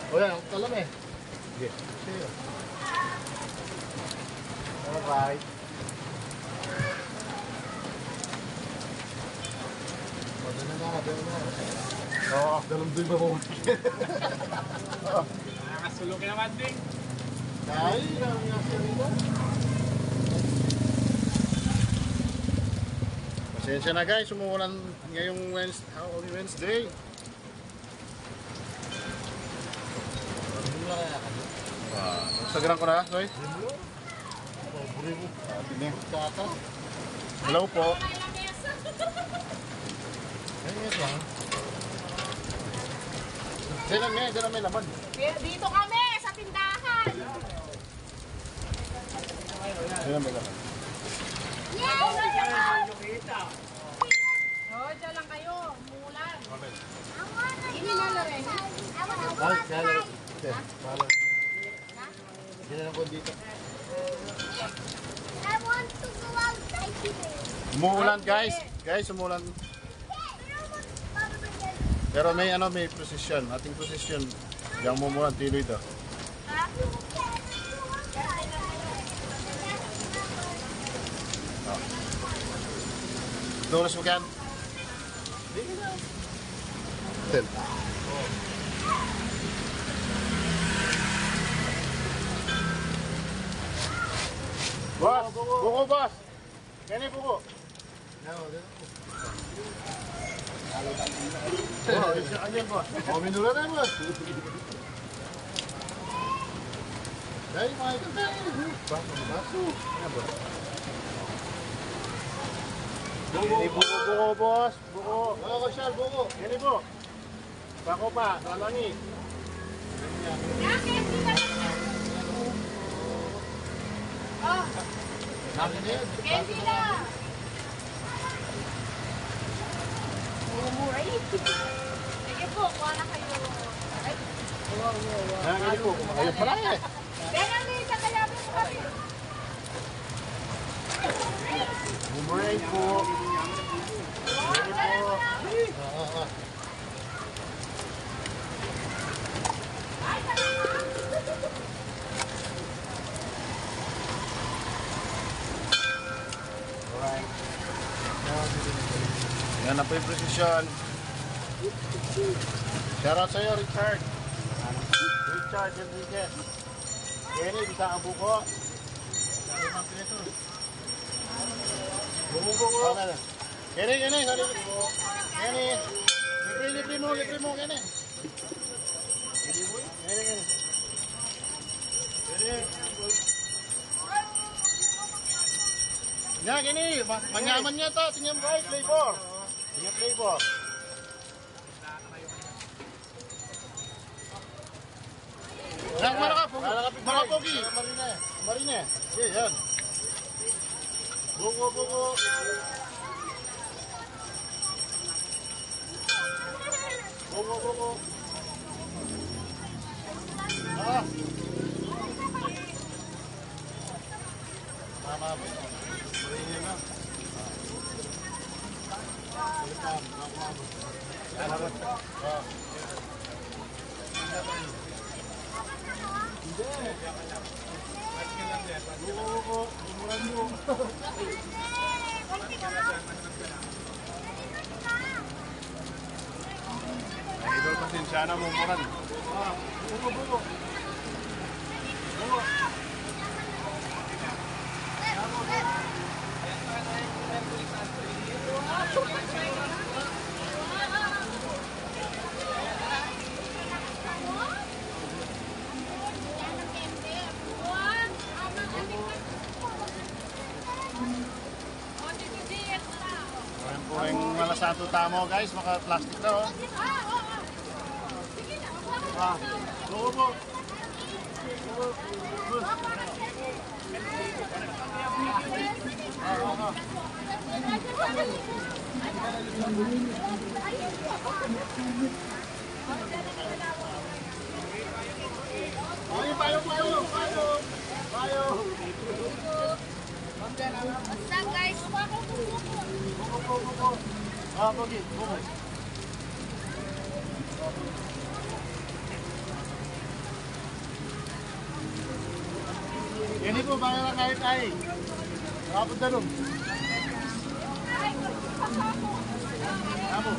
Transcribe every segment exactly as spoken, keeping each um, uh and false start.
O yan, talam e. Sige. Sige. Alright. Padala na, padala na. Oo. Dalam din ba mo? Nakakasulong ka naman, Ding. Dahil lang nga salita. Pasensya na, guys, umuulan ngayong Wednes-, Holy Wednesday. Sagran ko na, Soy. Hello po. Dala me, dala me naman. Dito kami sa tindahan. Dala me naman. Yes! O, dyan lang kayo. Umuulan. Ini na lang. Ay, kaya lang. Ate, bahala. Hindi na lang ko dito. Umuulan, guys. Guys, umuulan. Pero may ano, may prosesyon. Ating prosesyon. Yang mumuulan, tiloy to. Doris, we can. Ten. Boss, buko, boss. Kene buko. Oh, isa ka dyan, boss. Oh, minura na, boss. Dahil mga ito, dahil. Baso, baso. Ano, boss? Buko, buko, buko, boss. Buko. Buko, Shal, buko. Ini, buko. Bako pa, salangi. Oh. Candy na. Umuray. Sige po, kuha na kayo. Ay. Wow, wow, wow. Ah, ini po. Ayun pala e. Kaya may kakayapin po kami. Umuray po. Wow, dala mo na. Ah, ah, ah. Alright. Yan na po yung prosesyon. Shoutout sa'yo, Richard. Richard Enriquez. Kenny, bisa ang buko. Buko, buko. Kene, kene, kene. Kene. Libre, libre mo, libre mo, kene. Kene, kene. Kene. Nya, kene. Ma-, manyaman nya to. Tingnan mo, guys, flavor. Tingnan flavor. Yan, malakap, malakap, malakap, pogi. Marine. Marine. Sige, yan. Buko, buko. Buko, buko. Ah. Tama, boss. Marine na. Tama, tama, boss. Salamat. Ah. Idol, pasensya na, mumuran. Kureng-kureng Mga santo tamu, guys, maka-plastic na, oh. Ah, buko po. Payo, payo, payo, payo. Payo. What's up, guys? Ah, pogi, pogi. Ini po, bangala kayu tayu. Rapid na dun. Apo.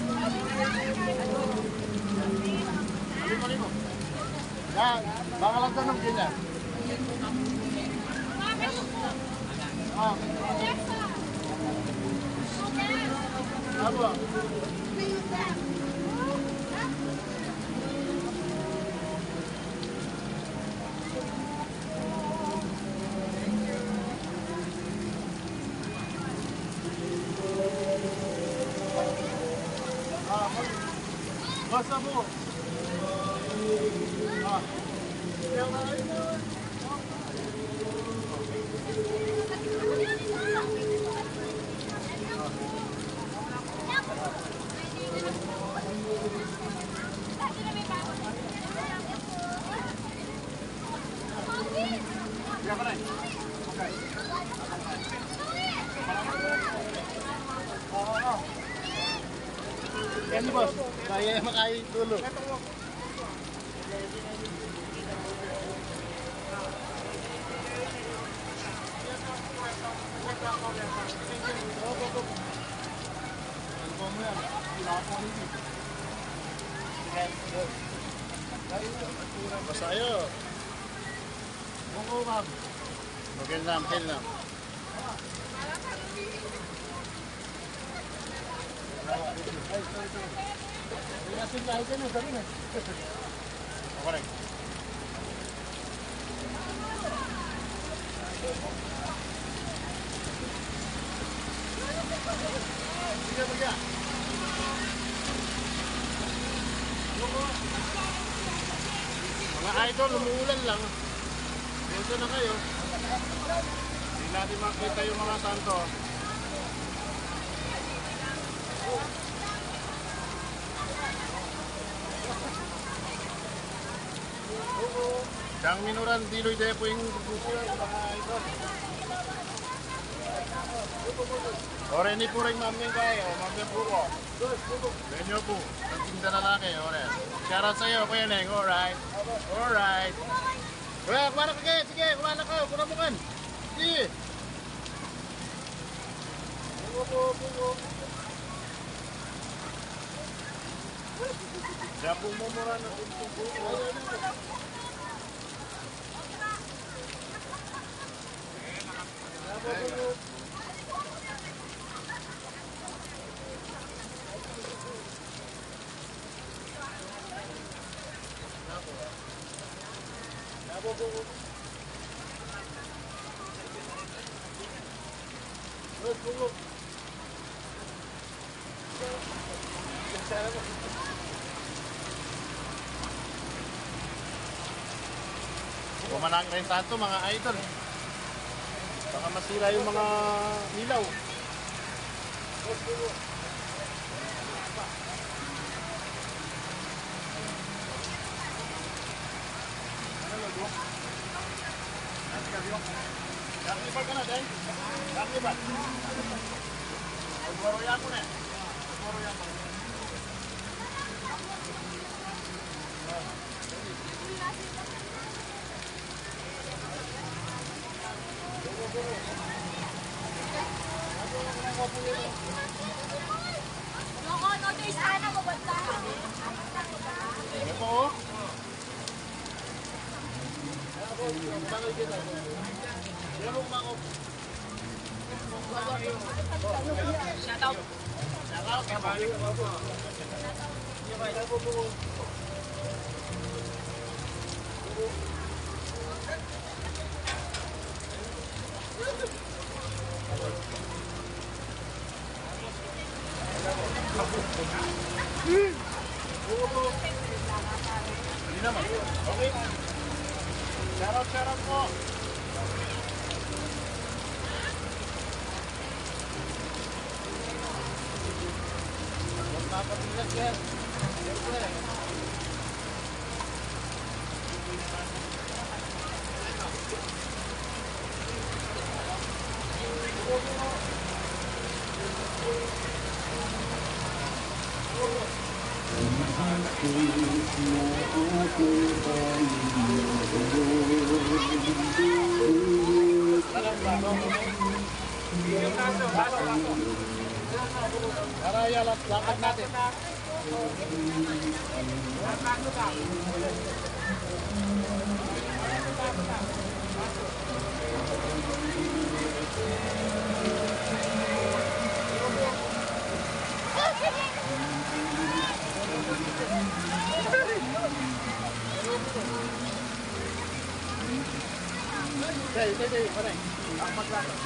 Limo, limo. Yan, bangala tanong din yan. Ah. Apo. Basta po. Ah. Yan, boss. Kaya makain tulo. Masaya. Okay na, okay na. Mga idol, umuulan lang. Dito na kayo. Hindi natin makita yung mga santo. Yang minuran dilu ide po yung bubuti, mga idol. O, reni po rin, ma'am, yung kaya, o, ma'am, yung buko. Reni po. Nagtinda na lagi, o, ren. Shoutout sa'yo, Kuya Neng. Alright. Alright. Kuya, kuha na ka, sige, kuha na ka. Kuha mo kan. Sige. Diyan po mumura na po. Pumanag na yung santo, mga idol. Baka masira yung mga ilaw. Shout out. Hindi naman. Okay. Shout out, shout out po. Huwag mapatigas yan. Siyempre. Tara, Yal, at lakad natin. Hey, hey, hey, pare. Ang maglakad.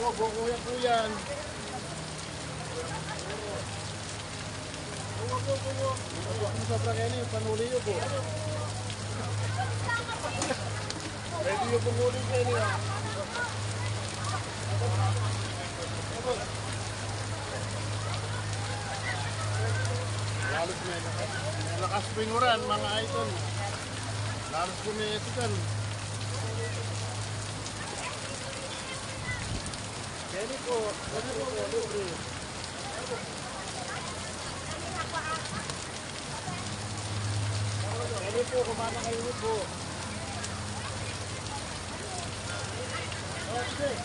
Opo, kuya po yan. Opo, opo, opo. Opo, kung sobra kayo na yung panuli nyo po. Pwede yung panuli kayo niya. Lalos may lakas. May lakas pinguran, mga idol. Lalos po may etikan. Kaya po, kaya po, libre. Kaya po, kumana kayo po. Okay.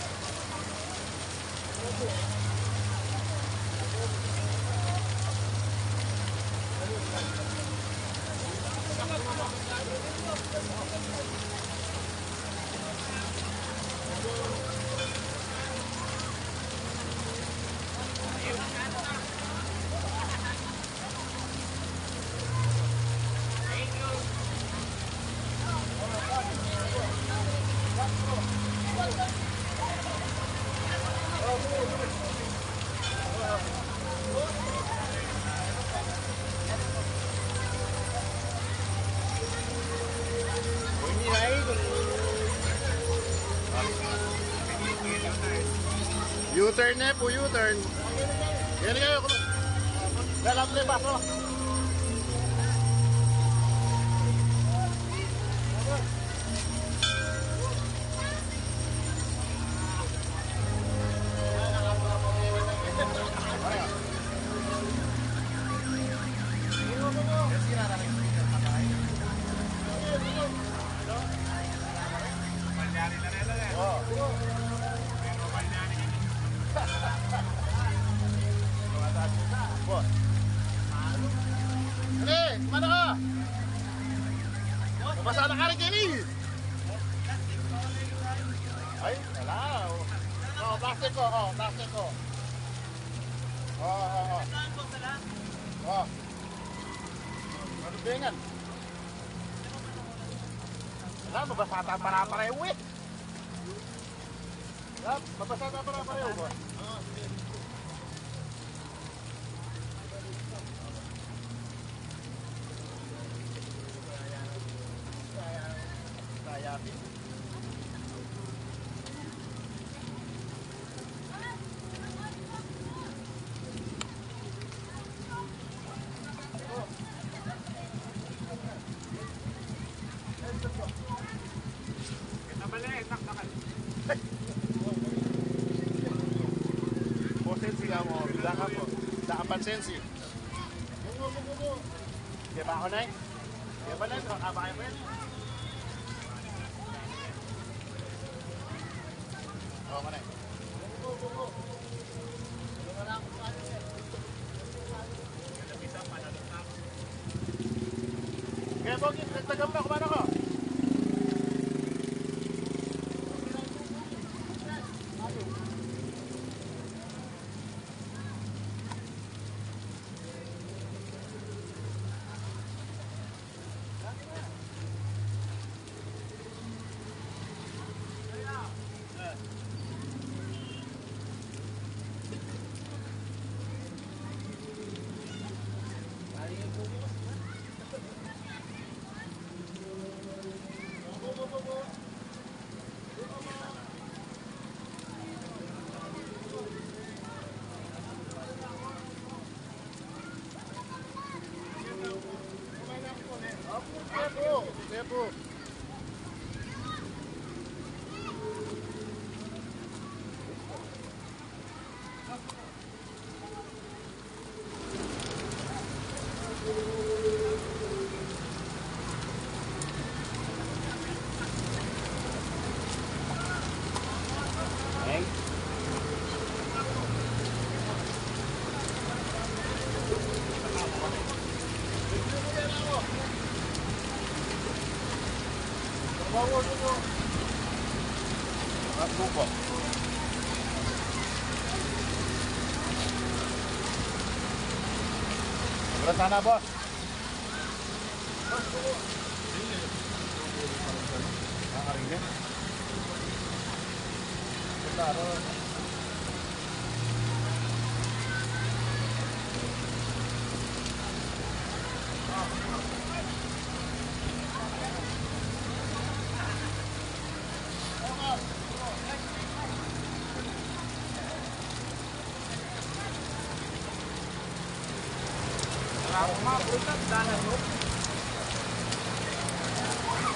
U-turn na po, U-turn. Yan kayo. Lalap na yung baso. Pre, kumana ka! Mabasa na ka rin, Kenny! Ay, wala, oh. Oh, plastic ko, oh, plastic ko. Oh, oh, oh. Oh. Ano ba yan? Wala, mabasa ta para-pareho eh. Wala, mabasa ta para-pareho ba? Pasensi ka mu, wala ka mu. Wala ka pasensi. Diba ako na eh? Diba na, baka bayan mo yan. Oo, ka na eh. Kaya, Bogi, nagtagam na, kumana ka. At buko. Sobra sana, boss. Ah, karin. Klaro.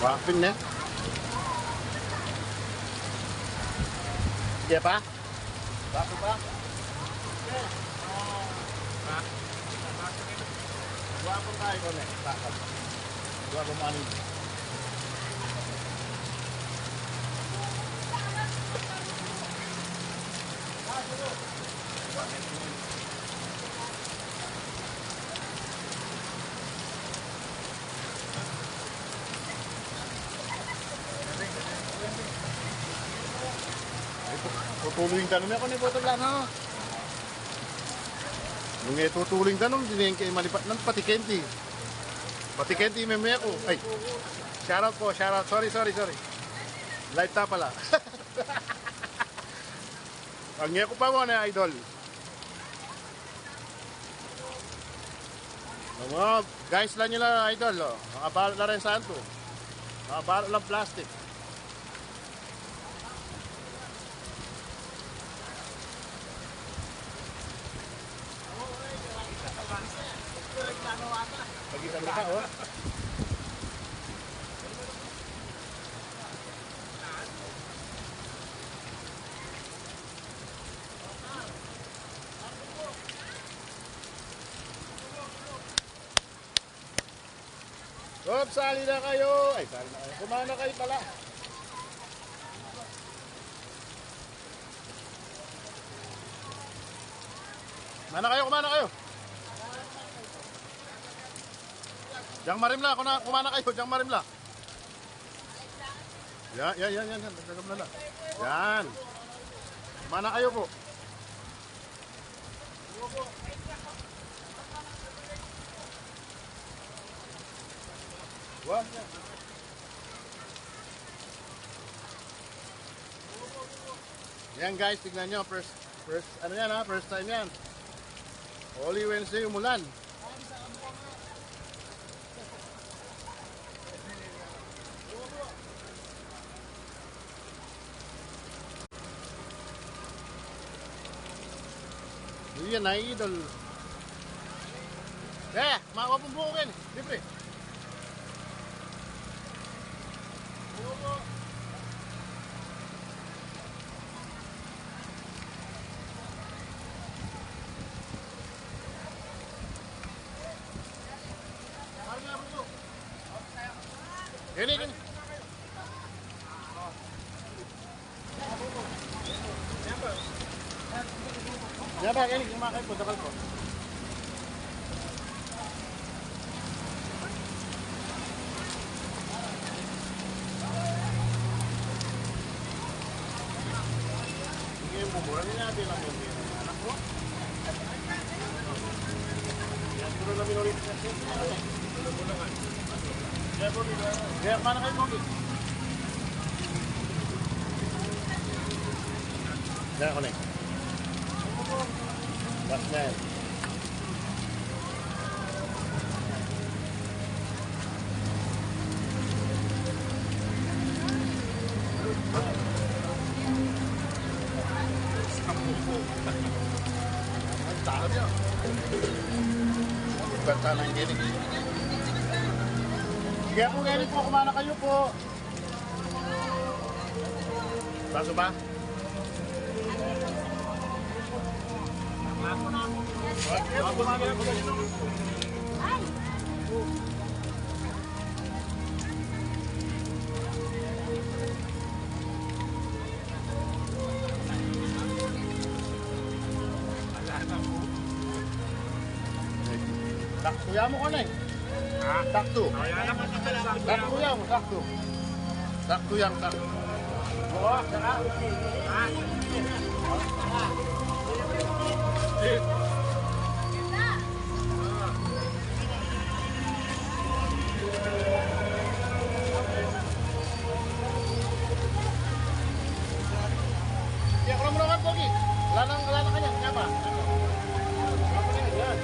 Wapin ne. Iya pa? Baso pa? Guapo tayo ko ne. Bakal. Guapo mo anin. Tutuloy ing tanum ya, kung iputol lang, ha? Nung e tutuloy ing tanum, di na ing kaya malipat nang pati kenti. Pati kenti, meme ku. Ay, shout out po, shout out. Sorry, sorry, sorry. Live ta pala. Ang e ku pa mo na, idol. Mga guys lang nila, idol, oh. Makabalot la rin santo. Makabalot lang plastic. Pag-isa mo ka, oh. Op, sali na kayo. Ay, sali na kayo. Kumana kayo pala. Kumana kayo, kumana kayo. Diang marimla, kuna-, kumana kayo, diang marimla. Yan, yan, yan, yan, yan. Dagdagan mo na lang. Yan. Kumana kayo po. Wah. Yan guys, tignan nyo. First, first, ano yan ha? First time yan. Holy Wednesday, umulan. Yan na, idol. Eh, mawa pung buko ken. Libre. Kaya ba, kaya kumain po, dakal po. Sige, mumura na natin ang mga anak mo. Yan, siguro na minorin. Kaya po, kaya, mana kayo, Pogi? Kaya ko na eh. Last na yan. Ang tao niya. Bata ng giling. Sige po, giling po, kumana kayo po. Baso ba? Sakto yan mo, Koneng. Ha? Sakto. Sakto yan, sakto. Sakto yan, sakto. Oo, saka. Kaya ko lang muna, Pogi. Wala nang, wala nang kanya. Kaya pa. Yan.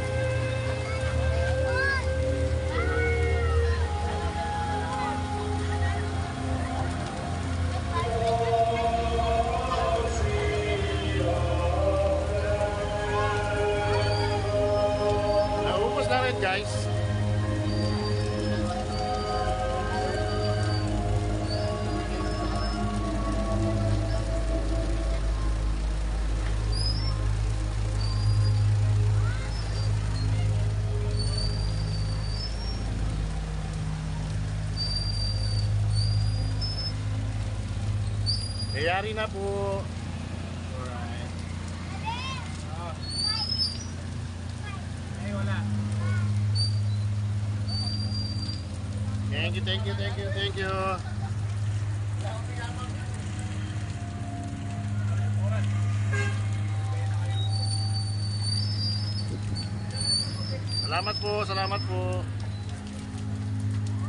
Naubos na rin, guys. Yari na po. Alright. Ah. Ay, wala. Thank you, thank you, thank you, thank you. Salamat po, salamat po.